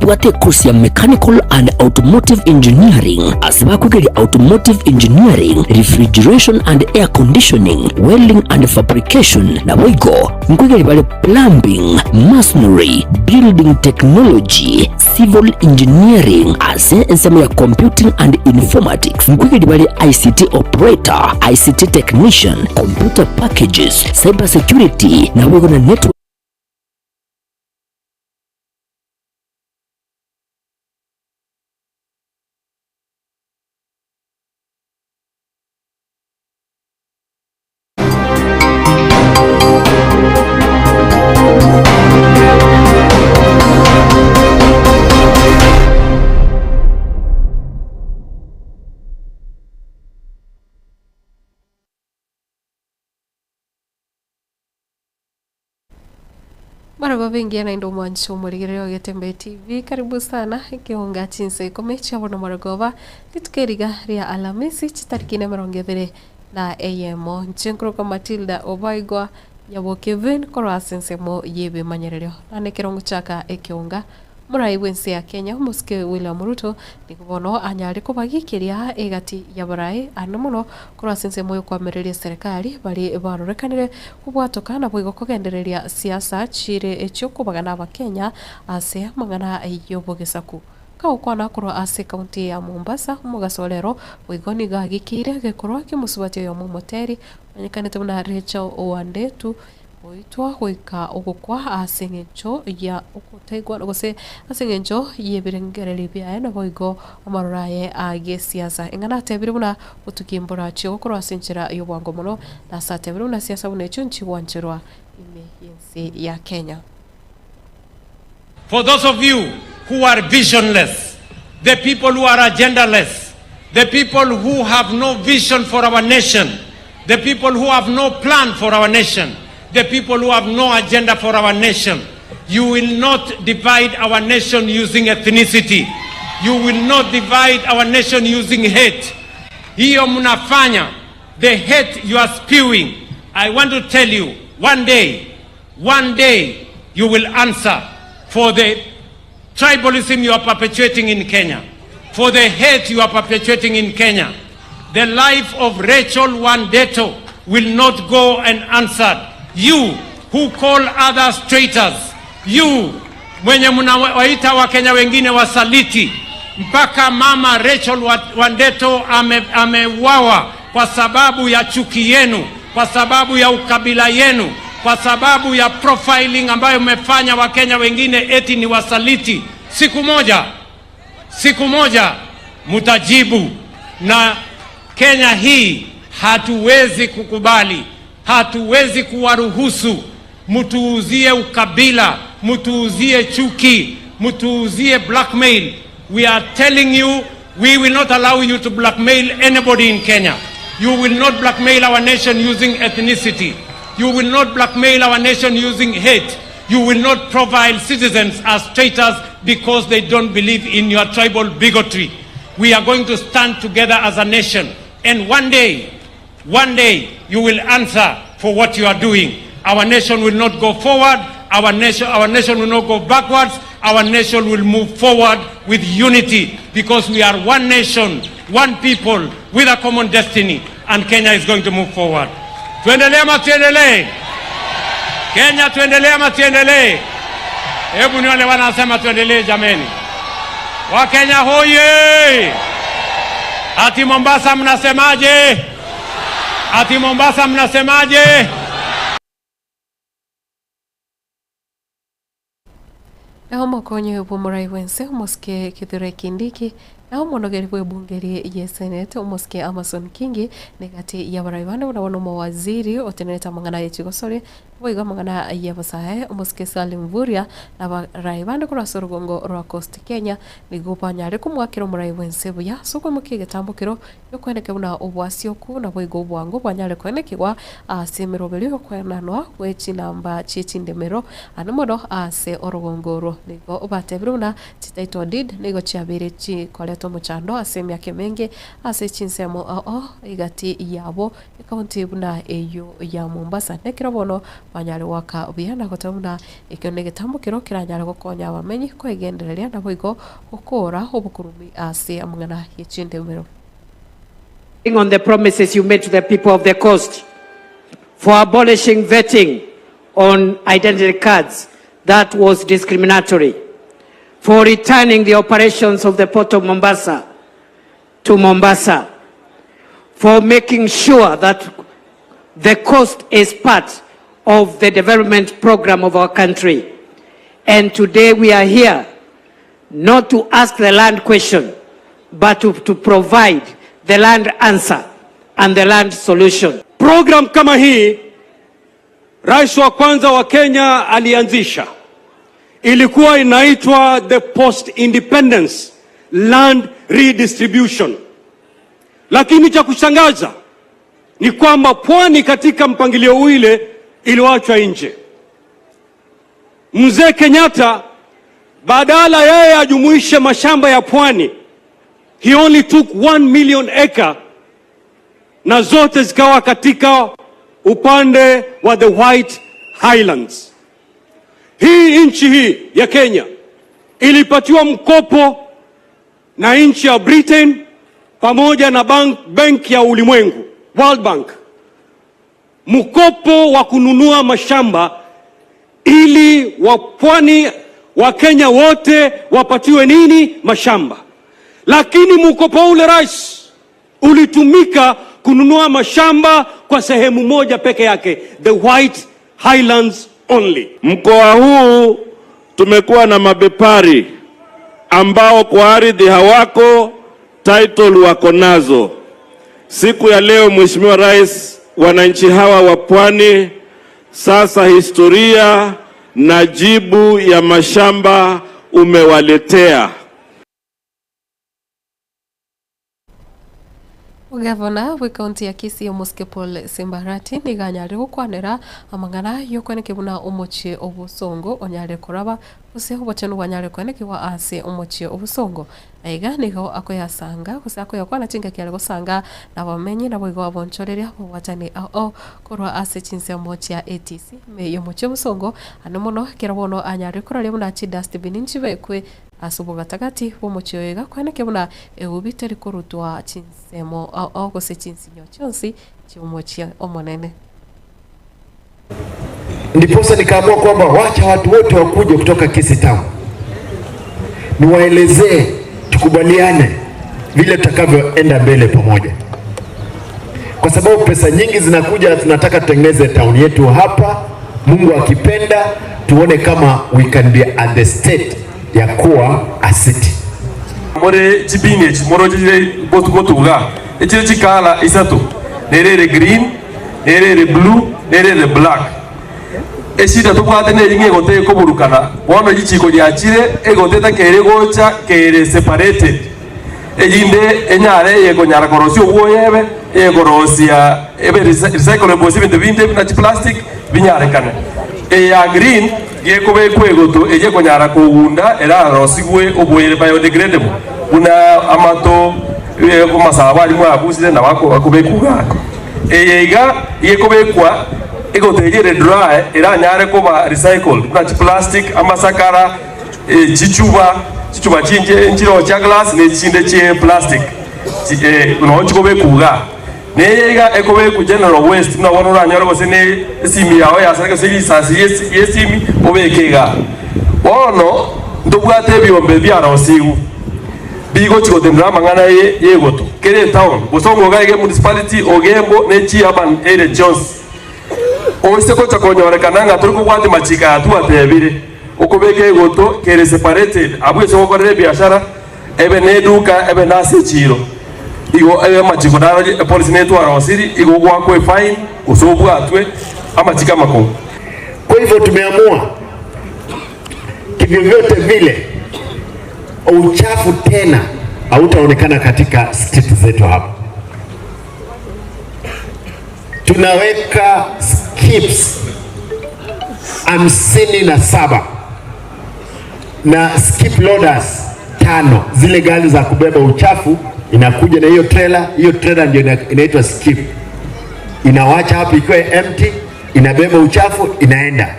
Mbabwate ekosi ya Mechanical and Automotive Engineering ase bakwegeria Automotive Engineering, Refrigeration and Air Conditioning, Welding and Fabrication, naboigo nkwegeria bare Plumbing, Masonry, Building Technology, Civil Engineering ase ensemo ya Computing and Informatics nkwegeria bare ICT Operator, ICT Technician, Computer Packages, Cyber Security naboigo na Network. Barabwo bengiya naende omwanchi omorigereria o Getembe TV, karibu sana ekeonga chinsa ikomi chia bono marogoba, rituko eriga ria Alhamisi chitariki na emerongo ebere na eyemo. Inche nkorokwa Matilda Obaigwa Nyabokevin korwa ase ensemo y'ebimanyererio. Naende ekero ngochaka ekeonga Omorai bw'ense ya Kenya, Omosike William Ruto, nigo bono anyare kobagiikeria egati y'abarai ande mono korwa ase ensemo y'okoamereria eserekari baria barorekanire kobwatoka naboigo kogendereria siasa chire echi'okobagana abakenya ase amang'ana y'obogesaku. Kagokwana korwa ase ekaunti ya Mombasa, omogaso o rero boigo nigo agikeire gekorwa ki'omosubati oyomo omoteri omanyekanete buna Rachel Wandetu, Goitwa goika ogokwa ase engencho ya ogotaigwana gose ase engencho y'ebirengererio biaye naboigo amaroro aye a gesiasa. Eng'ana atebire buna botuki mborachie gokorwa ase enchera y'obwango mono, na ase atebire buna siasa buna echio nchigwancherwa ime y'ense ya Kenya. For those of you who are visionless, the people who are agendaless, the people who have no vision for our nation, the people who have no plan for our nation, the people who have no agenda for our nation, you will not divide our nation using ethnicity. You will not divide our nation using hate. Hiyo mnafanya, the hate you are spewing. I want to tell you, one day One day you will answer for the tribalism you are perpetuating in Kenya, for the hate you are perpetuating in Kenya. The life of Rachel Wandeto will not go unanswered. You who call others traitors, you mwenye mnawaita Wakenya wengine wasaliti, mpaka mama Rachel Wandeto ameuawa ame kwa sababu ya chuki yenu, kwa sababu ya ukabila yenu, kwa sababu ya profiling ambayo mmefanya Wakenya wengine eti ni wasaliti. Siku moja, siku moja mtajibu, na Kenya hii hatuwezi kukubali, hatuwezi kuwaruhusu mtuuzie ukabila, mtuuzie chuki, mtuuzie blackmail. We are telling you we will not allow you to blackmail anybody in Kenya. You will not blackmail our nation using ethnicity. You will not blackmail our nation using hate. You will not profile citizens as traitors because they don't believe in your tribal bigotry. We are going to stand together as a nation. And one day, one day, you will answer for what you are doing. Our nation will not go forward. Our nation, our nation will not go backwards. Our nation will move forward with unity because we are one nation, one people with a common destiny and Kenya is going to move forward. Tuendelee ama tuendelee? Kenya tuendelee ama tuendelee? Hebu ni wale wanasema tuendelee jameni. Wakenya hoye! Ati Mombasa mnasemaje? Ati Mombasa mnasemaje? Na omokonyi bw'omorai bw'ense, omosike Kithure Kindiki, na omonogeri bw'ebunge rie Senate, omosike Amason Kingi, negati y'abarai bande buna bono omowaziri otenerete amang'ana ye chigosori, Naboigo amang'ana y'abasae, omosike Salim Mvurya, na abarai bande korwa ase orogongo rwa Coast Kenya, nigo banyare komoakera omorai bw'ense buya ase okoimokia egetambokero gi'okoeneka buna obwasioku naboigo obwango bwanyare koenekigwa ase emeroberio y'okoenanwa gwe chinamba chie chindemero ande mono ase orogongo orwo. Nigo batebire buna chititle deed nigo chiabeire chikoreta omochando ase emiaka emenge ase chinsemo ao ao egati yabo Ekaunti buna eyio ya Mombasa. Nekero bono Banyare goaka buya na goteba buna ekio negetambo kero keranyare gokonya abamenyi koegendereria naboigo gokoora obokurumi ase amang'ana ye chindemero. On the promises you made to the people of the coast for abolishing vetting on identity cards that was discriminatory, for returning the operations of the Port of Mombasa to Mombasa, for making sure that the coast is part of the development program of our country. And today we are here not to ask the land question, but to, to provide the land answer and the land solution. Program kama hii rais wa kwanza wa Kenya alianzisha, ilikuwa inaitwa the post independence land redistribution, lakini cha kushangaza ni kwamba pwani katika mpangilio ule iliwachwa nje. Mzee Kenyatta badala yeye ajumuishe mashamba ya pwani, he only took 1 million acre na zote zikawa katika upande wa the White Highlands. Hii nchi hii ya Kenya ilipatiwa mkopo na nchi ya Britain pamoja na bank, benki ya ulimwengu World Bank, mkopo wa kununua mashamba ili wapwani wa Kenya wote wapatiwe nini? Mashamba. Lakini mkopo ule rais, ulitumika kununua mashamba kwa sehemu moja peke yake, the White Highlands only. Mkoa huu tumekuwa na mabepari ambao kwa ardhi hawako, title wako nazo. Siku ya leo, Mheshimiwa Rais, wananchi hawa wa Pwani sasa historia na jibu ya mashamba umewaletea. Omogavana bw'ekaunti ya Kisii Omosike Paul Simbarati nigo anyarire gokwanera amang'ana y'okweneki buna omochie obosongo onyarire koraba gose obochenu bwanyarire kwenekigwa ase omochie obosongo. Aiga nigo akoyasanga gose akoyakwana chingaki are gosanga nabamenyi naboigo abonchoreria bobwatani ao korwa ase chinsemo chia ATC ime y'omochie obosongo ande mono ekero bono anyarire koraria buna chidustbin nchibekwe Ase obogatagati bw'omochie oyo iga kweneke buna eubi teri korutwa chinsemo ao ao gose chinsinyo chionsi chi'omochie omonene. Ndiposa nikaamua kwamba wacha watu wote wakuje kutoka Kisii Town, niwaelezee, tukubaliane vile tutakavyoenda mbele pamoja, kwa sababu pesa nyingi zinakuja, tunataka tutengeneze town yetu hapa. Mungu akipenda, tuone kama we can be at the state ya kuwa a city. More chibini echi moroche chire motu iga, echire chikala isato, nere ere green, nere ere blue, nere ere black. Eshida tobwate neri ng'a egote ekoburukana, bono richiiko riachire, egote etakeire gocha kere separated, erinde enyare eyekonyara korosia obwoyo ebe, eyekorosia ebe recyclable gose ebinto binde buna chiplastic binyarekane. Eye ya green gekobekwa egoto eria ekonyara kogunda erarosigwe oboyere biodegradable buna amato amasabo aria mwabusire nabo akobekwa igaa. Eye iga gekobekwa egoto eria ere dry eranyare koba recycled buna chiplastic, amasakara, chichuba, chichuba chinche nchiroo chia glass ne chinde chie plastic noo chikobekwa igaa. Neye iga ekobekwa general waste buna bono oranyore gose ne esimi yao yasareka gose risasi riesimi obeke igaa. Bono ntobwate ebiombe biarosigwe bigochi gotenena amang'ana yegoto kera etown gose omwoga iga emunicipality ogembo ne chi urban area chionsi. Oise gocha konyorekana ng'a tori kobwatia machiko aya twatebire, okobeka egoto kere separated abwo ase ogokorera ebiashara Ebe neduka, ebe nase echiiro. Igo ebe amachiko naro epolisi netwarosiri, igo ogoakwa efaini gose obwatwe, amachiko amakong'u. Kwa hivyo tumeamua kivyovyote vile uchafu tena hautaonekana katika street zetu hapa. Tunaweka skips 57 na skip loaders tano, zile gari za kubeba uchafu inakuja na hiyo trailer. Hiyo trailer ndio inaitwa skip, inawacha hapo ikiwa empty, inabeba uchafu inaenda,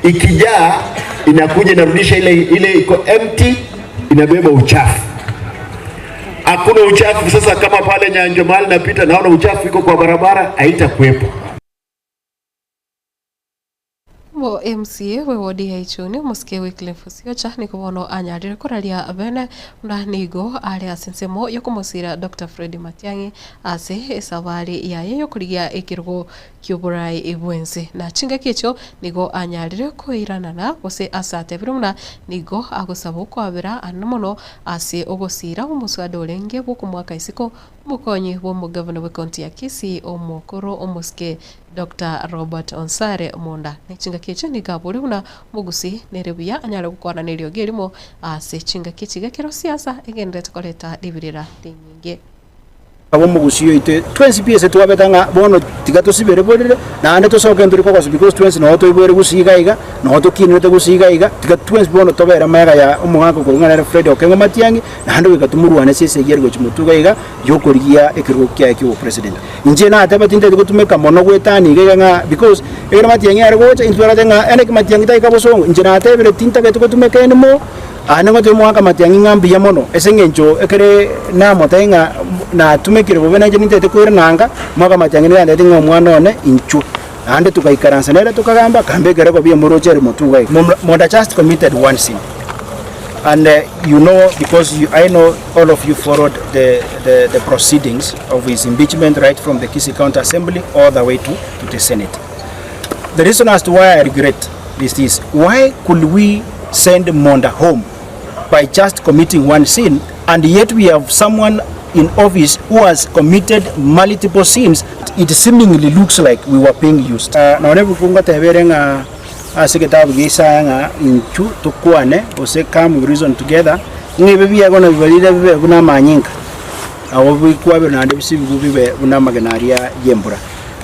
ikijaa inakuja inarudisha ile ile iko empty, inabeba uchafu. Hakuna uchafu sasa. Kama pale Nyanjo mahali napita, naona uchafu iko kwa barabara, haitakuwepo. Bo MCA bwe wodi ya Ichuni omosike Wycliffe Siocha nigo bono anyarire koraria bene buna nigo are ase ensemo yokomosira Doctor Fred Matiang'i ase esabari yaye yokorigia ekerogo kioborai bwense. Na chingaki echio nigo anyarire koiranana gose ase atebire buna nigo agosaba okwabera ande mono ase ogosira omoswada orenge bwokomoaka isiko omokonyi bw'omogavana bw'ecounty ya Kisii omokoro omosike Doctor Robert Onsare Monda. Ne chingaki echio nigo abore buna omogusii nere buya anyare gokwana neriogi erimo ase chingaki echi iga ekero siasa egenderete koreta ribirira rinyinge. Aba omogusii oito twensi pi ase twabete ng'a bono tiga tosibere borere, naende tosoke ntori kogosa because twensi noo toiboire gusii iga iga, noo tokinerete gusii iga iga, tiga twensi bono tobere amaiga ya omogaka okorwa ng'a nere Fred Okengo Matiang'i, naende goika tomorwane ase esegi ere gochia motwe iga iga, yokorigia ekerogo kiaye kia obopresident. Inche nateba tintagete gotumeka mono goetania iga iga ng'a because ekero Matiang'i are gocha intwe twarorete ng'a ere Matiang'i taika bosongo, inche natebire tintagete gotumeka anymore. Aye nigo toimoaka amatiang'i ng'a mbuya mono, ase engencho ekere namotebie ng'a natumekire bobe nainche nintagete koirana anga, moaka amatiang'i nigo antebetie ng'a omwana one inchuo. Naende togaikaransa nere tokagamba, akambeka erekobi emoroche ere motwe iga iga. Monda just committed one sin and you know because you, I know all of you followed the, the, the proceedings of his impeachment right from the Kisii County Assembly all the way to, to the Senate. The reason as to why I regret is this, why could we send Monda home by just committing one sin and yet we have someone in office who has committed multiple sins it seemingly looks like we were being used. Uh, nonye ebuku ngoteba ere ng'a ase egetabu gia Isaya ng'a inchu tokwane gose come we reason together ng'a ebi biago na bibarire bibe buna amanyinga abo bikwabire naende bisibigwe bibe buna amagena aria y'embura.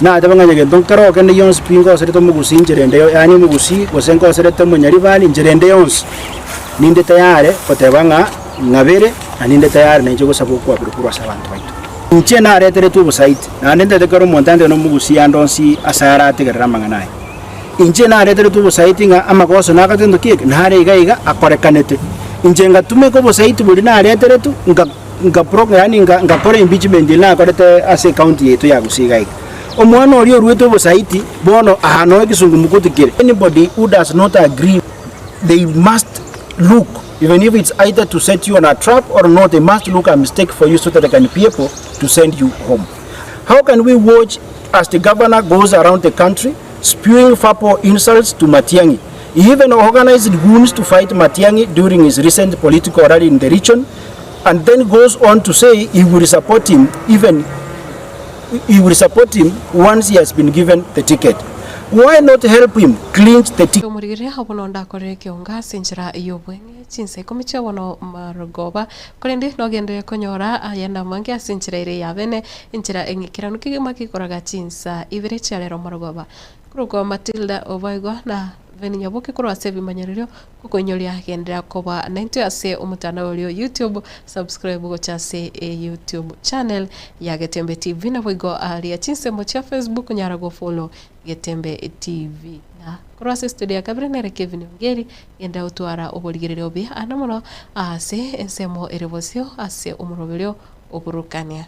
Nateba ng'a onye gento nkero kende gionsi pi ngoserete omogusii inchera ende yaani omogusii gose ngoserete omonyaribari inchera ende yonsi, ninde tayare goteba ng'a ng'abere na ninde tayare nainche gosaba okwaberwa korwa ase abanto baito. Inche nareteretwe obosaiti, naende ntagete kera omonto ande nomogusii ande onsi ase arategerere amang'ana aya. Inche nareteretwe obosaiti ng'a amagoso nagoteba gento ki eke, nare iga iga akorekanete. Inche ngatumeka obosaiti boria nareteretwe nka. Nka pro yaani nka nkakora impeachment eria nakorete ase ecounty yaito ya Gusii iga iga. Omwana oria oruete obosaiti bono aa noo ekesungumukuti kere. Anybody who does not agree they must look even if it's either to set you on a trap or not they must look a mistake for you so that they can be able to send you home. How can we watch as the governor goes around the country spewing verbal insults to Matiang'i? He even organized goons to fight Matiang'i during his recent political rally in the region and then goes on to say he will support him even he will support him once he has been given the ticket. Why not help him clinch the ticket? Omorigereria obo nondakorere ekionga ase enchera y'obweng'e chinsa ikomi chia bono marogoba, korende nogenderere konyora ayande amange ase enchera ere y'abene, enchera eng'ikeranu kegima gekoraga chinsa ibere chia rero marogoba. Korwa Matilda oboigwa na Veni Nyaboke korwa ase ebimanyererio Gokoinyoria genderera koba naintwe ase omotandao oria o YouTube, subscribe gocha ase YouTube channel ya Getembe TV naboigo aria chinsemo chia Facebook nyara go follow Getembe TV. Na korwa ase studio ya kabere nere Kevin Ongeri genda otwara oborigereria obuya ande mono ase ensemo ere bosio ase omoroberio oburukania.